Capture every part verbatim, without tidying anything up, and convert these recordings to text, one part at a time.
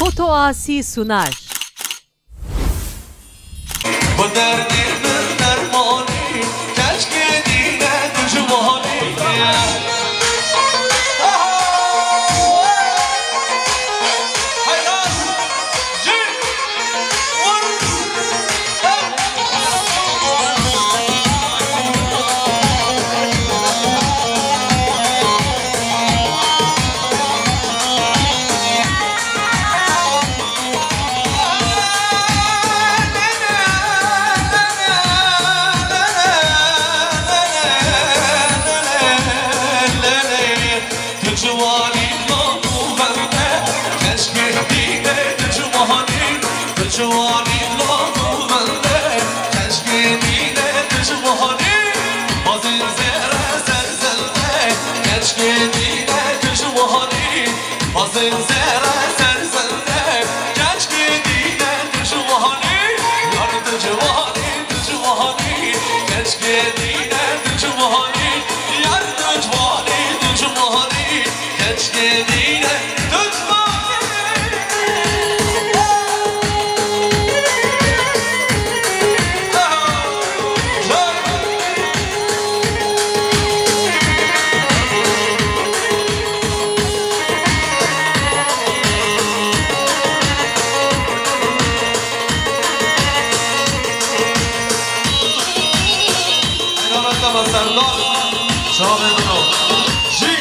Otoasî Sunar. Bu derdê min dermanî, keçkê dîne dijmanî. Aha! Heyran! Jî! Vur! Tu ciwanî lo tu bende, keçkê dîne tu ciwanî, tu ciwanî lo tu bende, keçkê dîne tu ciwanî, bazên zere ser zerde, keçkê dîne tu ciwanî, bazên zere ser zerde, keçkê dîne tu ciwanî, yar tu ciwanî, tu ciwanî, keçkê dîne tu ciwanî, yar tu ciwanî, tu ciwanî. Keçkê dîne tu ciwanî. Heyranata me Serdar, çavê min o. Jî.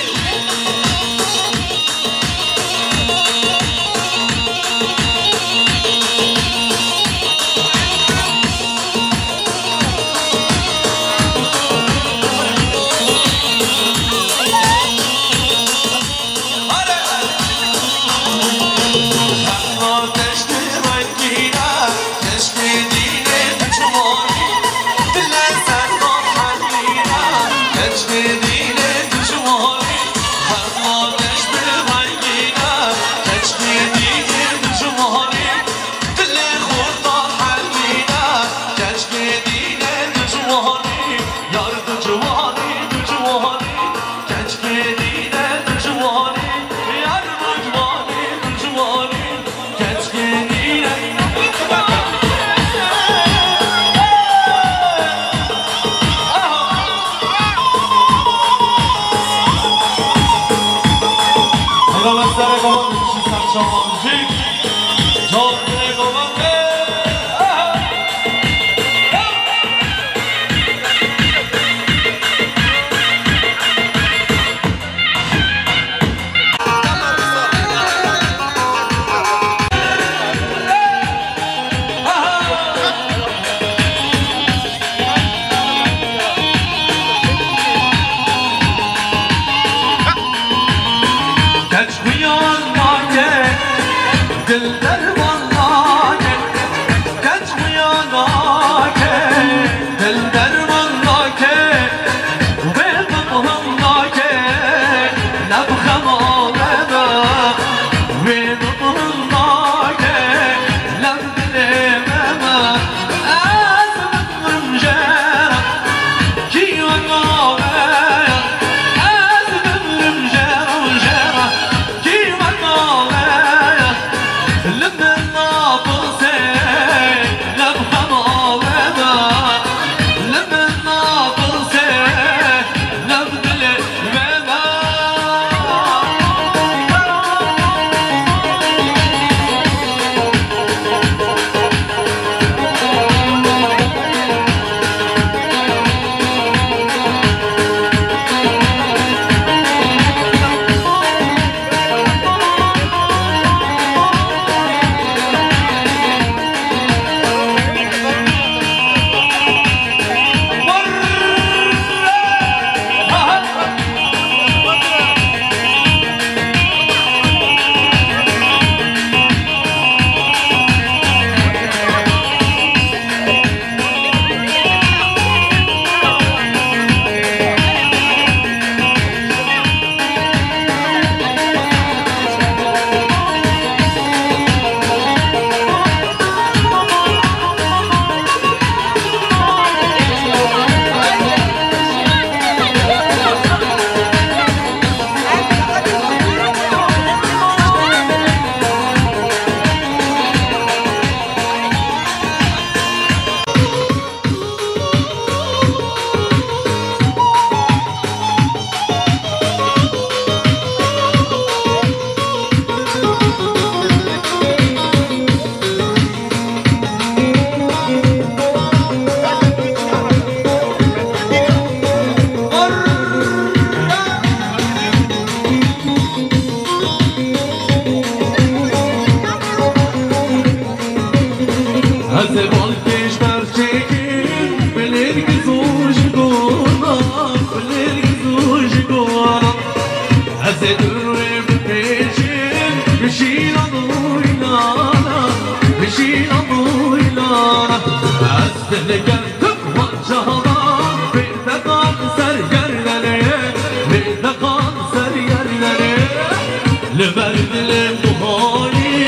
Keçkê dîne tu ciwanî, yar tu ciwanî, tu ciwanî. Keçkê dîne tu ciwanî, yar tu ciwanî, tu ciwanî. Keçkê dîne tu ciwanî. Heyranat serê govan dikişî ser çavan jî. Can dilê govan be. Keç xuyan nake, dil derman Ez ê bal pêş ber çêkim, bilêr gizo ji gona, bilêr gizo ji gona. Ez ê dûr wê bipêçim, bijîna boylana, bijîna boylana. Ez dilgertim van çavan, bêteqan ser gerdenê, bêteqan ser gerdenê. Li ber dilê buharî,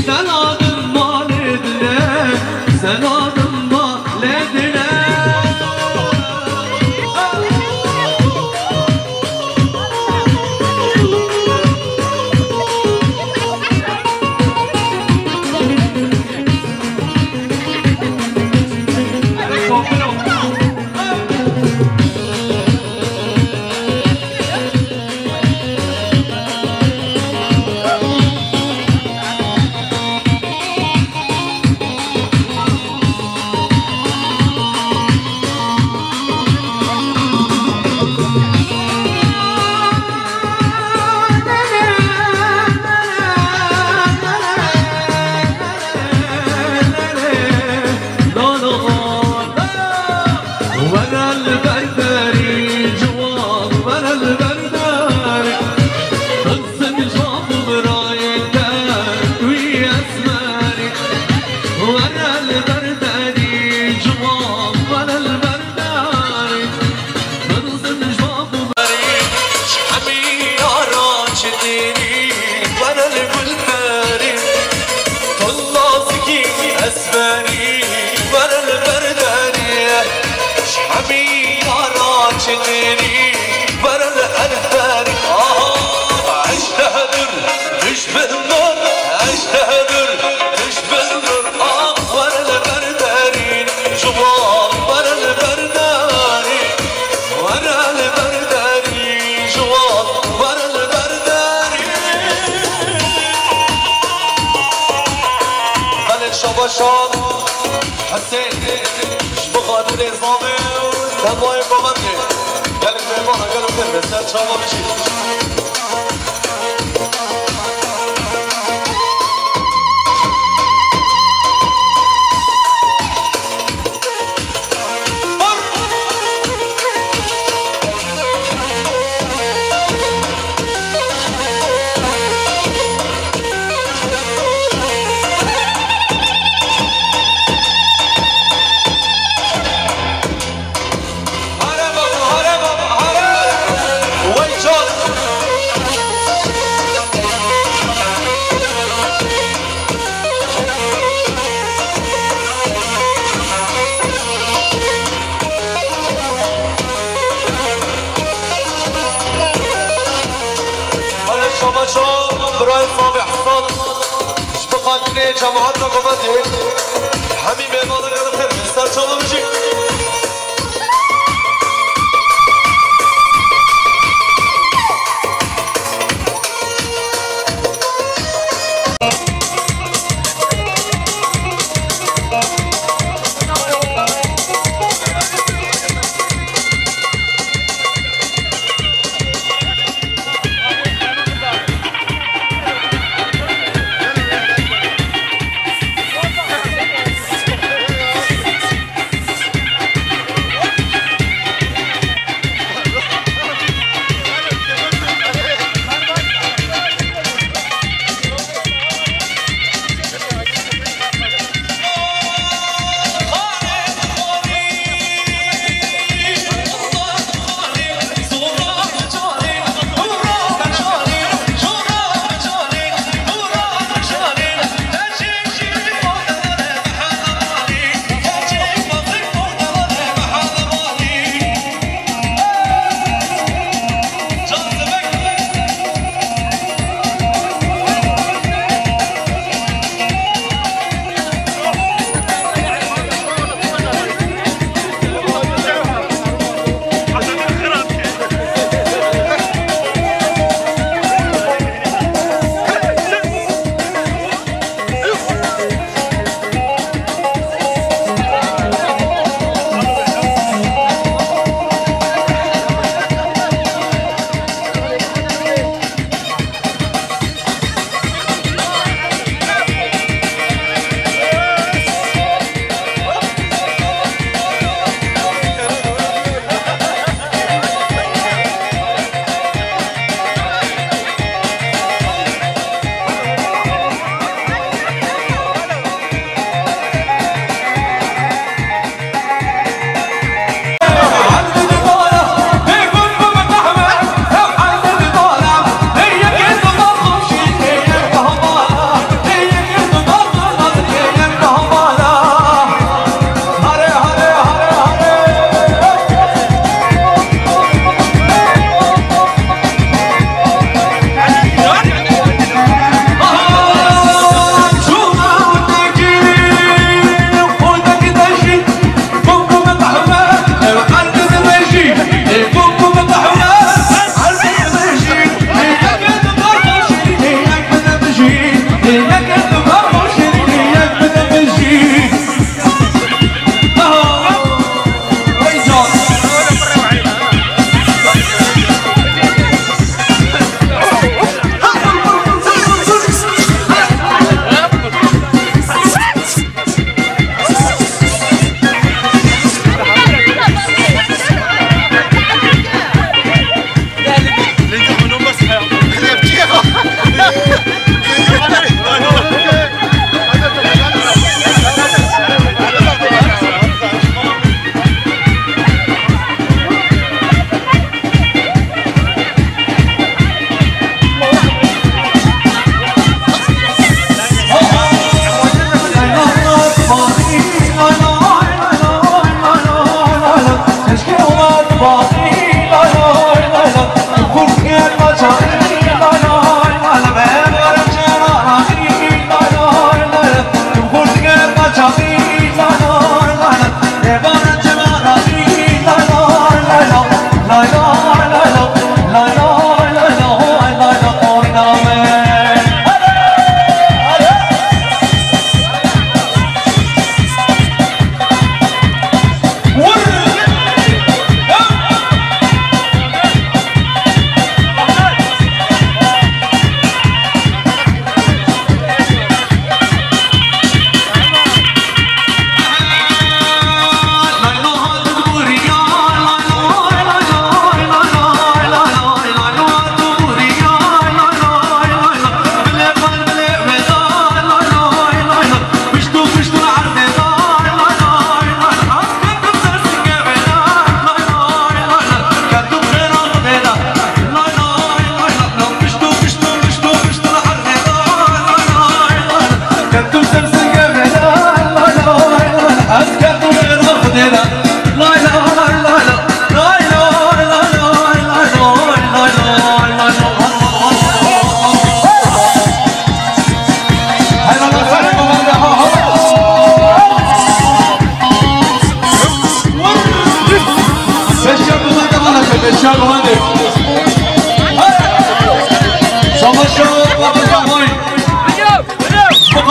seladim malê dine, seladim malê dine. Were li ber derî ciwan, were li ber derî. Dilsim ji van birayê te wî esmerî. Were li ber derî ciwan, were li ber derî. Dilsim ji van Berî, ji hemî yara çi dêrî, were li gulperî. Tu nazikî ez berî, were li ber derî. Ji hemî yara çi dêrî, were li elberî. Aha, ez te dur, tu ji bin dur, ez te dur, tu ji bin dur. Ah, were li ber derî, ciwan, were li ber derî. Were li ber derî, ciwan, were li ber derî. Belê şabaşan Hesên, ji bo xatirê Zamê û Demayê Komendê. Gelek mêvan e, gelek xêr be, ser çava bijî. Hale şama şam, birayê Sabê Hesan. Ji bo xatirê cemaeta Komendê, hemî mêvanan gelek xêr, ser çava bijî.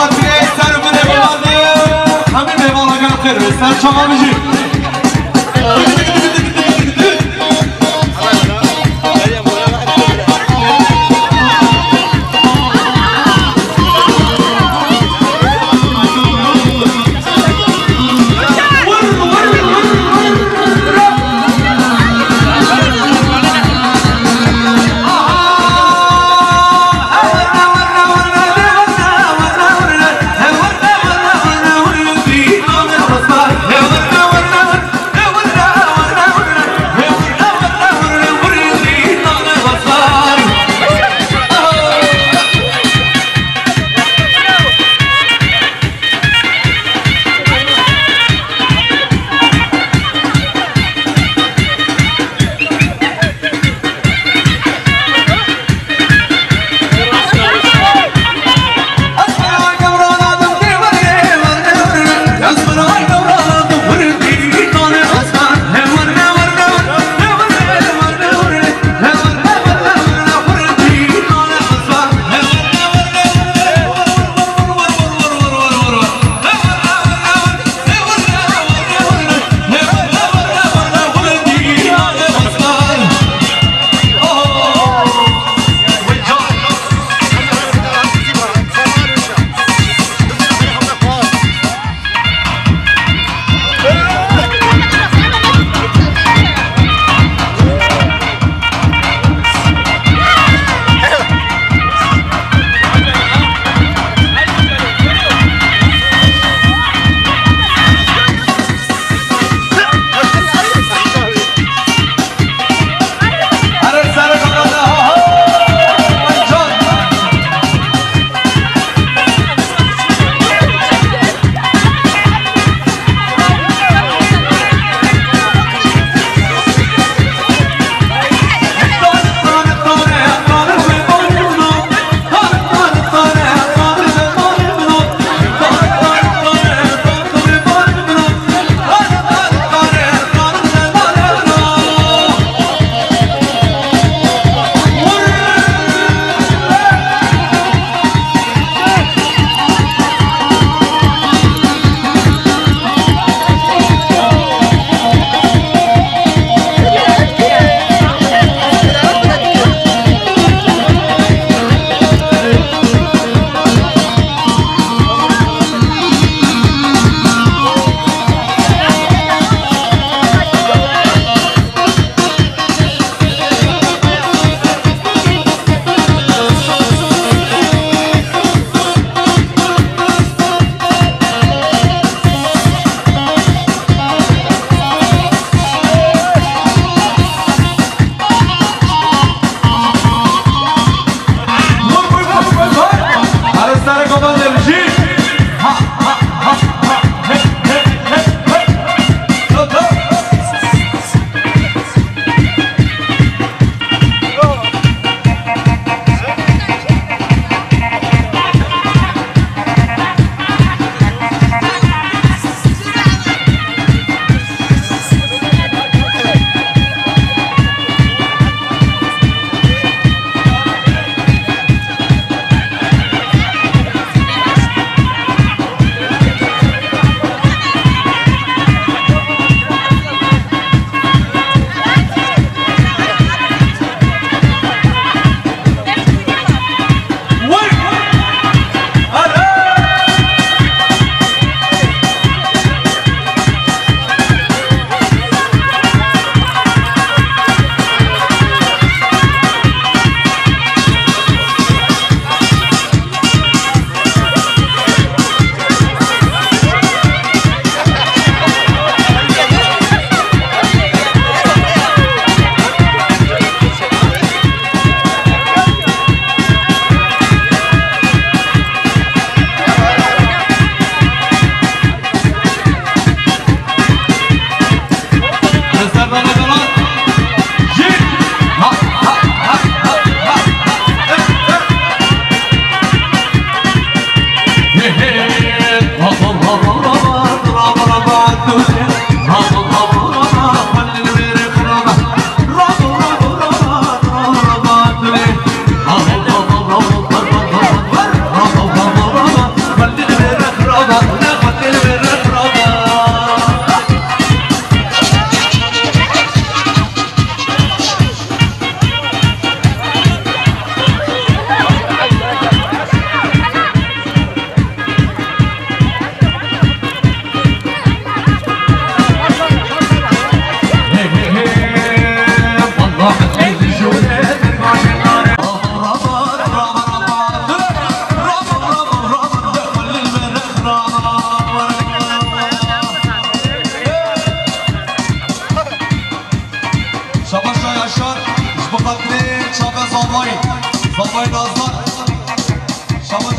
Ser binê bavê, hemî mêvana gel xêr be, ser çava bijî.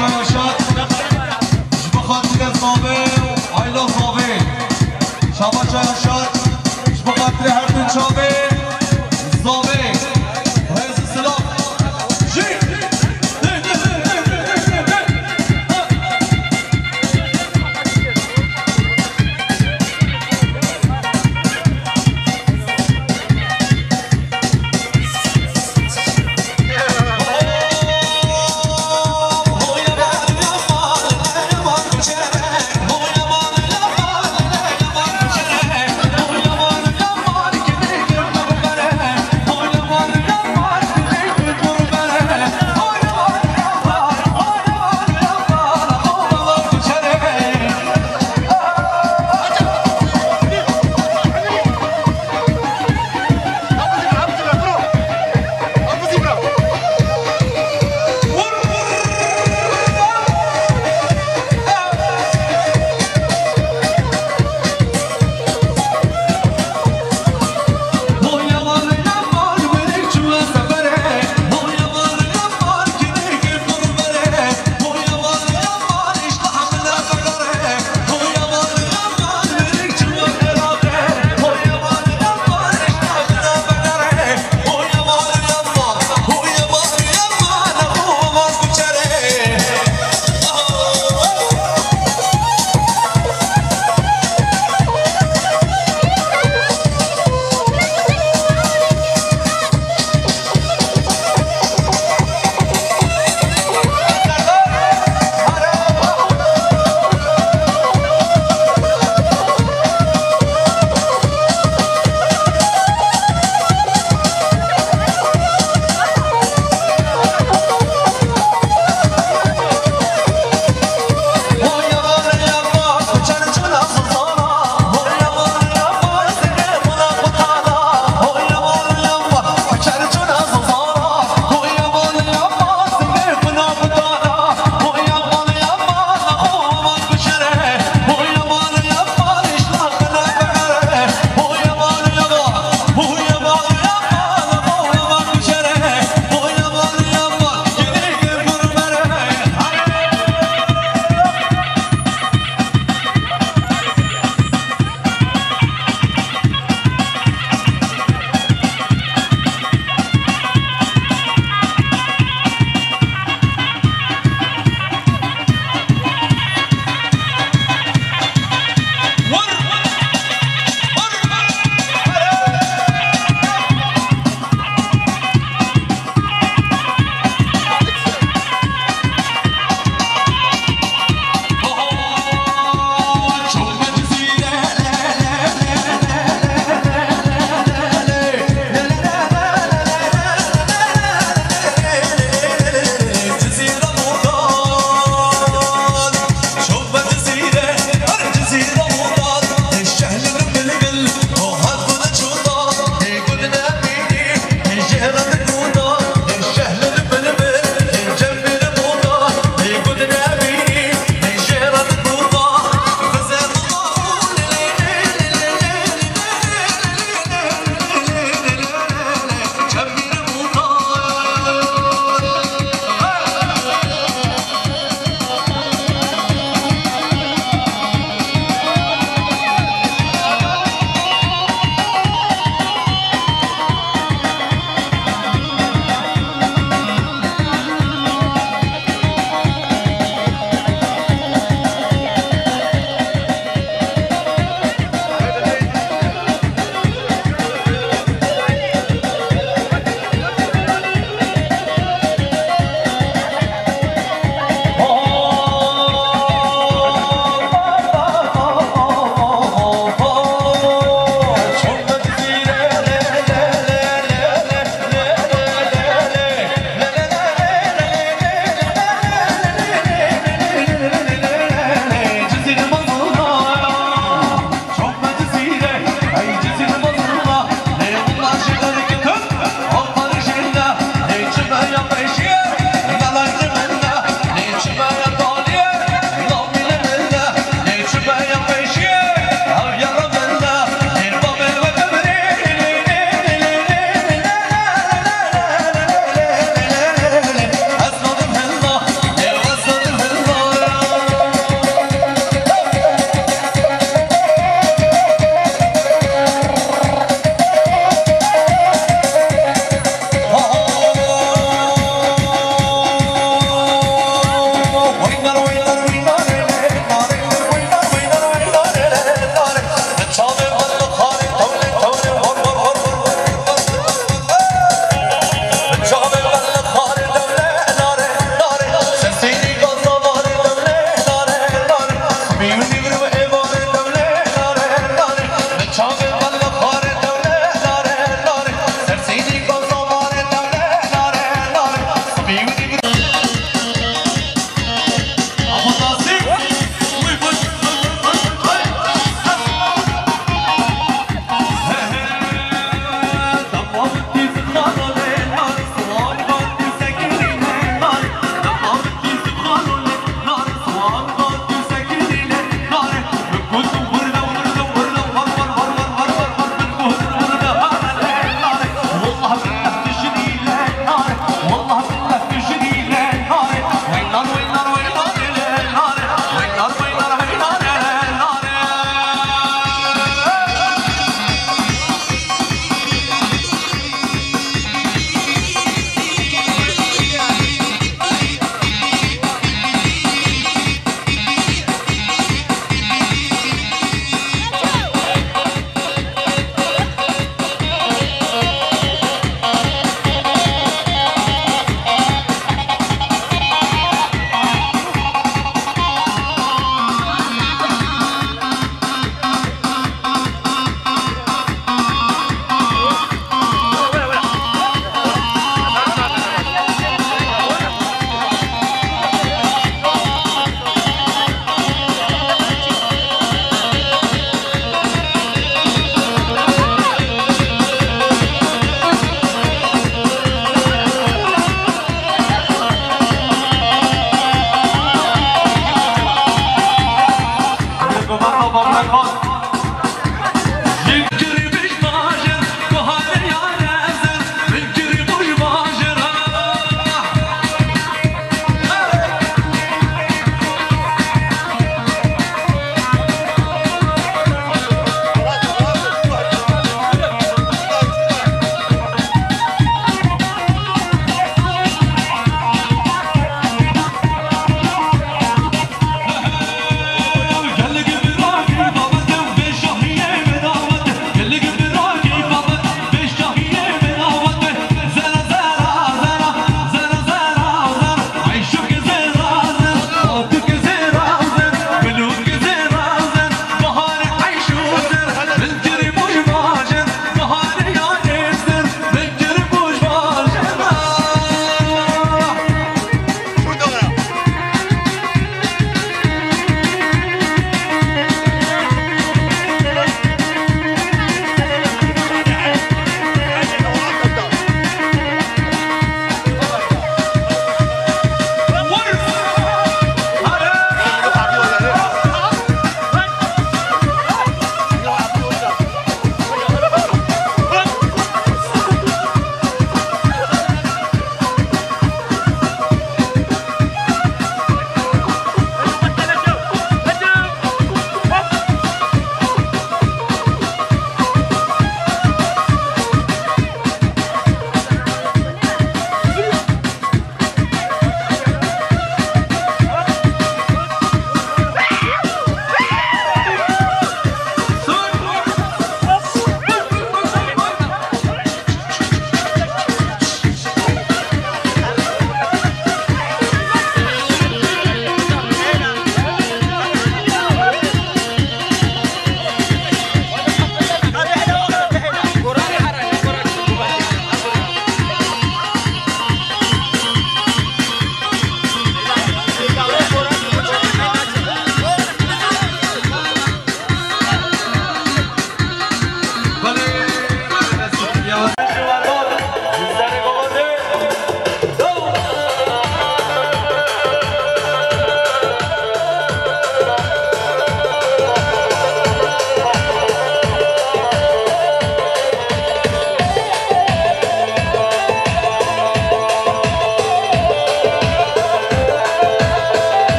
Şad, ji bo xatirê Zavê û aîla Zavê. Şabaş Şad, ji bo xatirê her du çavê Zavê. Rêz û silav. Jî.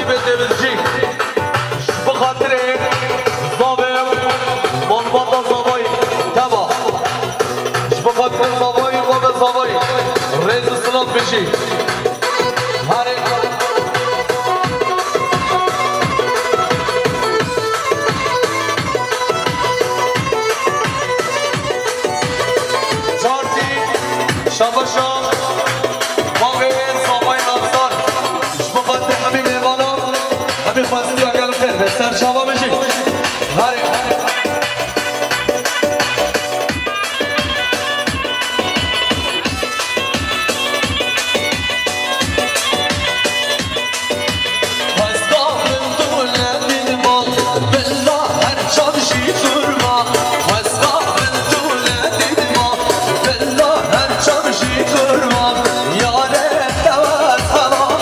Pê Dêvizcî, ji bo xatirê zavê malbata zavayî, teva. Ji bo xatirê zavayî, bavê zavayî, rêz û silav bijî. Herê. Çartî, şabaşa, bavê zavayî Navzar. Ji bo xatir hemî mêvanan, hemî xwestiya gel xêr be, ser çava bijî. Harê. Xwesta min tu ne din ma, bella her çav jî kurma. Xwesta min tu ne din ma, bella her çav jî kurma. Yare tewa salam.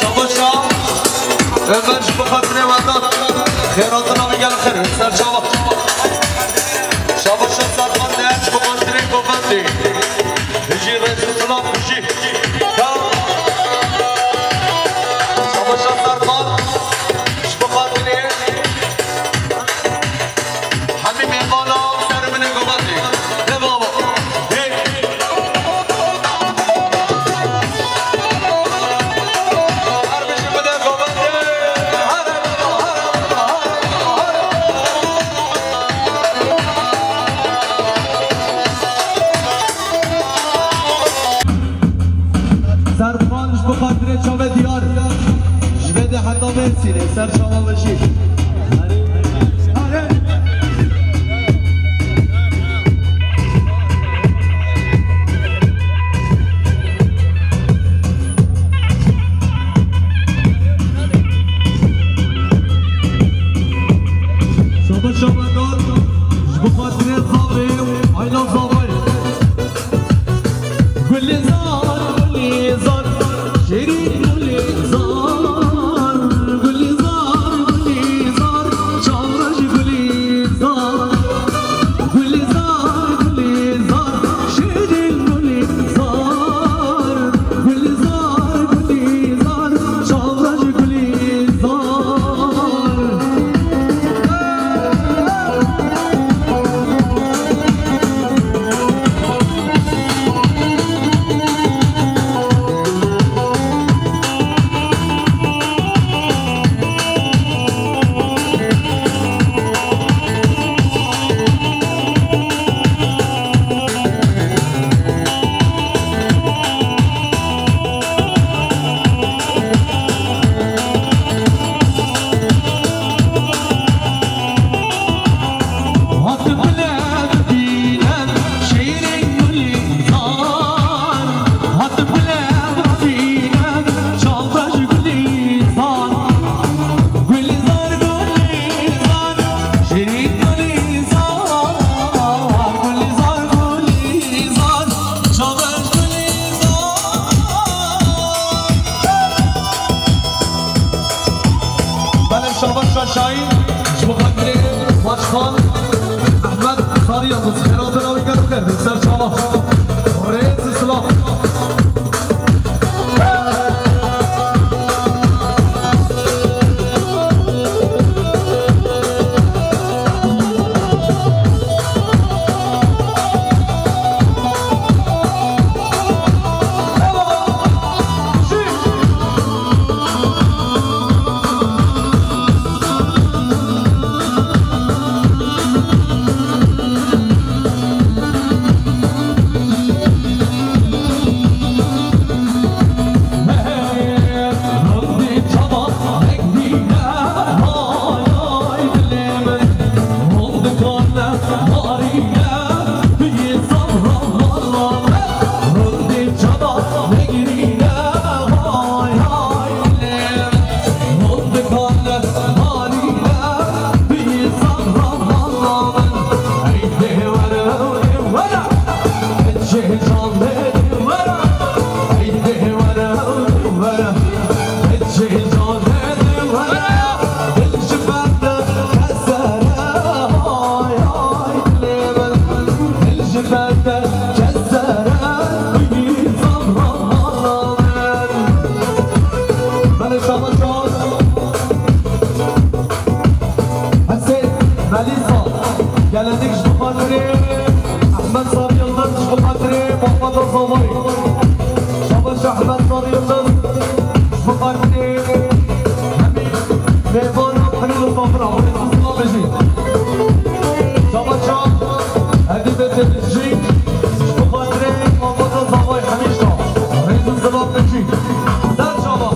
Şabaşa Ömer ji bo xatirê we da xêratina min gel xêr, ser çava. Şabaşa Serkan de ji bo xatirê govendê. Bijî rêz û silav bijî. Ya. Şabaşa Serkan ji bo xatirê. Hemî mêvana ser min e govendê. Ne baba. Hey. Her bijî min e govendê. Her, her, her, her. Serkan ji bo xatirê çavê diyar. Ji vê de heta Mêrsînê ser çava we jî. Şaba şaba dan, ji bo xatirê zavê, ayna zavayê. Gulizar, Gulizar, şêrîn Gulizar, Gulizar, Gulizar, çavrej Gulizar, Gulizar, Gulizar, şêrîn Gulizar, Gulizar, Gulizar, çavrej Gulizar. Gelenek ji bo xatirê Ehmed Sar Yildiz, ji bo xatirê Muhammed Azavay. Şabaş Ehmed Sar Yildiz, ji bo xatirê hemî mêvan û hemî misafir, hemî silav bijî. Şabaş Edî Bedircî, ji bo xatirê Muhammed Azavay hemî şa. Rêz û silav bijî. Ser çava.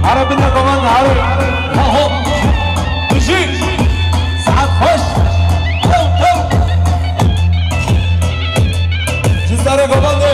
Here bine goman, here. Ha, ho. Bijî. Saet xweş. Tew, tew. Ji serê goman de.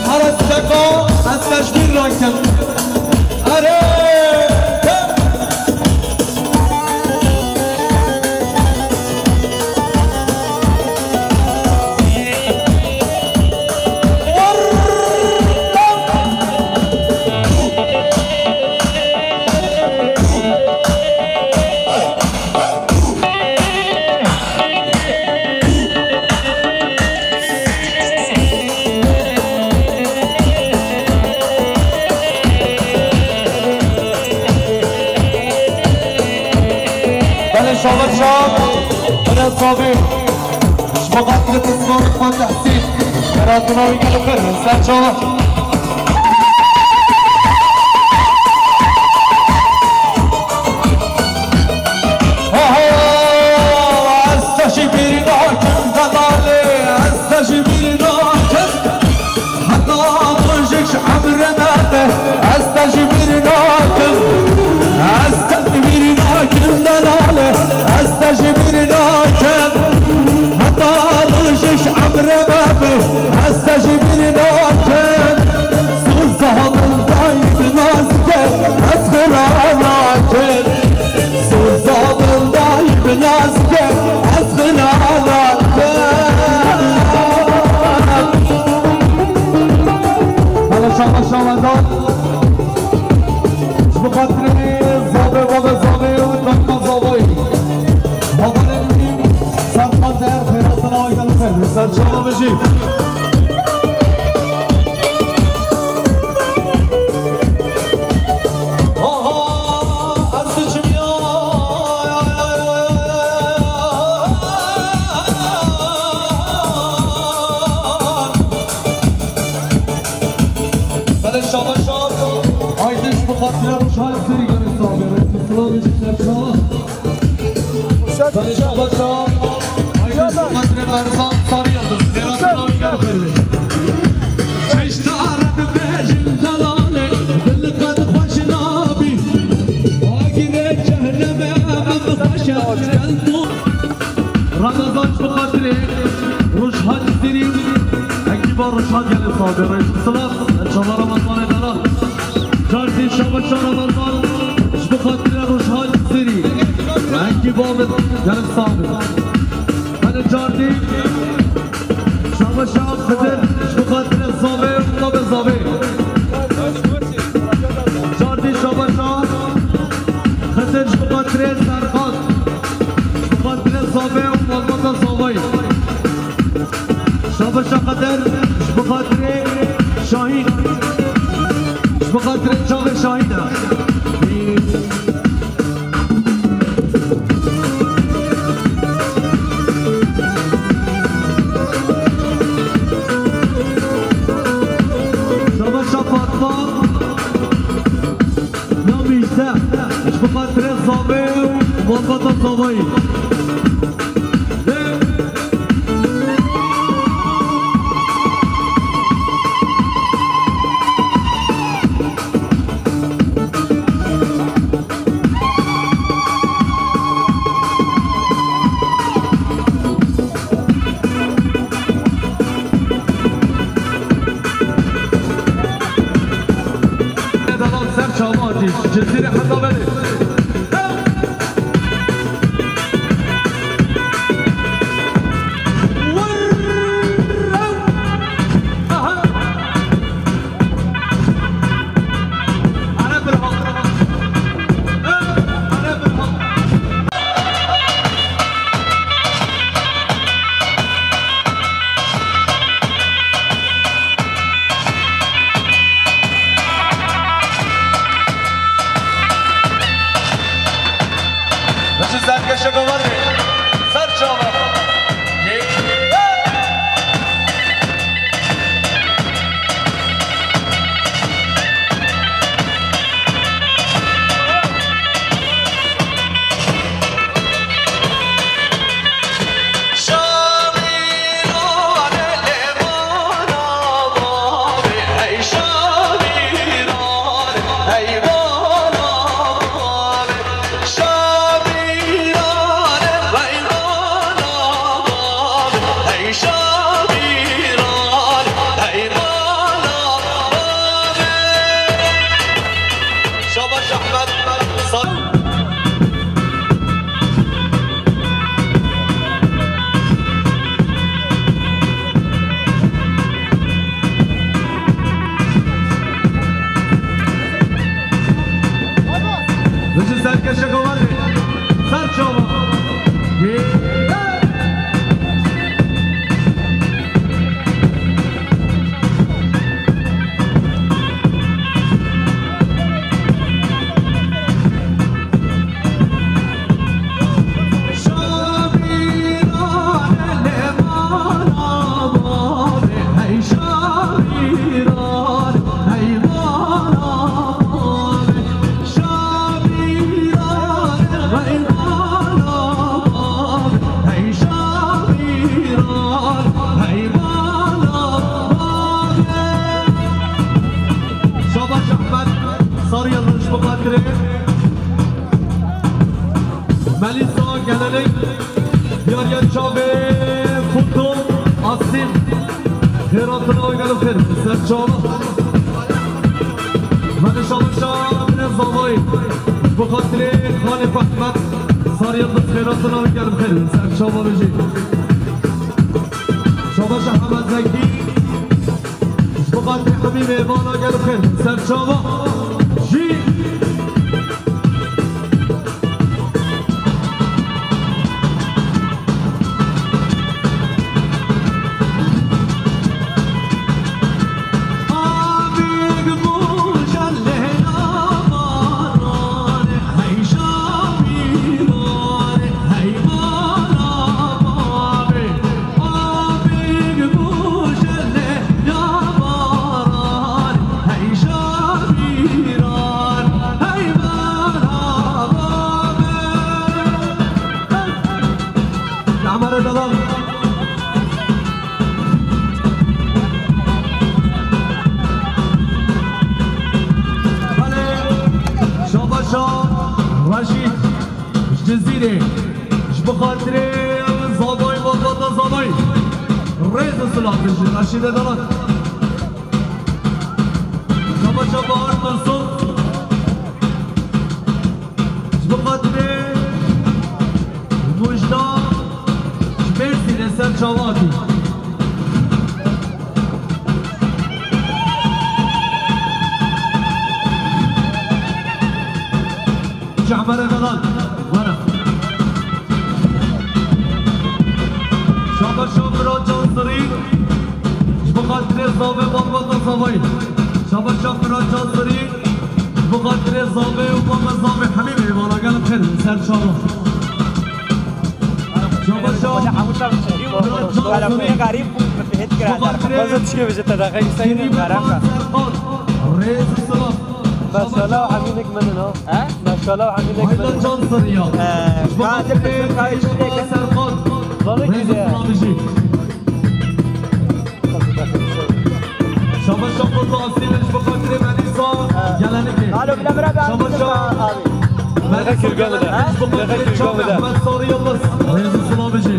Here seko ez tecbîr rakim. Erê! Belê şabaş, birez Sabîr. Ji bo xatirê pismamê xwe Tehsîn. Beratina wî gelo xêr, ser çava. Aha, ez te jî bîr nakim delalê, ez te jî bîr nakim. Heta tu jî ji emrê me be, ez te jî bîr nakim. Ez te jî bîr nakim delale, ez te jî bîr nakim. Heta tu jî ji emrê me be, ez te jî bîr nakim. Soza min dayî bi naz ke, ez xira nakim. Soza min dayî bi naz ke, ez xira nakim. Hele şabaş şabaş. Ji bo xatirê Zavê, Bavê Zavê û Dayika Zavayî. Babanê min Serkan Değer Xêrasana Aydan Efendi. Ser çava bijî. Aha, ez diçim ya. Belê şabaş şabaş. Haydi ji bo xatirê Rojhayê Serî gelin. Belê şabaş şabaş. Haydi Sokatre Berzan Sarı Yıldız. Berat Sarı Yıldız. Çeşte Arap bejim delale, dil qet xweş nabi. Agire cehneme min xweş e, gel tu. Ramazan ji bo xatirê Rojhan Cizîrî, ekîba Rojhan gelê sabê, rêz silav, çava Ramazanê dara. Cardî şabaşa Ramazan, ji bo xatirê Rojhan Cizîrî, ekîba min gelê sabê. Hene cardî şabaşa Xidir, ji bo xatirê Zavê û navê Zavê. Cardî şabaşa Xidir, ji bo xatirê Serxan. Ji bo xatirê Zavê û malbata Zavayî. Şabaşa Qeder, ji bo xatirê Şahîn. Ji bo xatirê çavê Şahîn e. Şabaşa Fatma. Ya Mîjde, ji bo xatirê Zavê û malbata Zavayî. Delal ser çavan dî, Cizîrê heta belê. Aha. Ana bir halk. Ana bir halk. Biçin serkeşe govarê. Ser çava. Yê. Şabaş Ahmet. Sağ Biçin serkeşe govarê. Ser çava. Yê. Şabaş Ahmet, Sarı Yıldız bu kadri. Melisa gelenek, Yar Yar Çavê Furto Asim. Xêratina we gelo xêr, ser çava. Mene şabaşa bine zavayî. Bu xatirê Xalê Fehmet, Sarı Yıldız xêratina we gelo xêr, ser çava bijî. Şabaşa Hemed Zekî. Ji bo xatirê hemî mêvana gelo xêr, ser çava. Jî. Ji bo xatirê zavayê, malbata zavayê. Rêz û silav ji Reşîdê Dalat. Çaba çaba Artur Sot. Ji bo xatirê Mujda ji Mêrsînê ser çava hatî. Camer Evelan, were. Şaba şa Miran Cansirî, ji bo xatirê zavê malbata zavayê. Şaba şa Miran Cansirî, ji bo xatirê zavê û mama zavê hemî mêvana gelek xêr, ser çava. Şaba şa Miran Cansirî. Xweza tişkê bêje, te daxê Hüseyin Kerem. Serkan, rêz û silav. Maşallah, hemî nek min in, ha. He? Maşallah, hemî nek min in. Hayda Cansirî ya. Ee, Ji bo xatirê Serkan, rêz û silav jî. Şaba şa Fazla Asîl, ji bo xatirê Melîsa Gelenikê. Alo, bile bira be. Şaba şa Melîsa Gelenikê, ji bo xatirê Çak Ehmed Sarî Yildiz. Rêz û silav jî.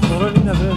Sorun nîne, bê.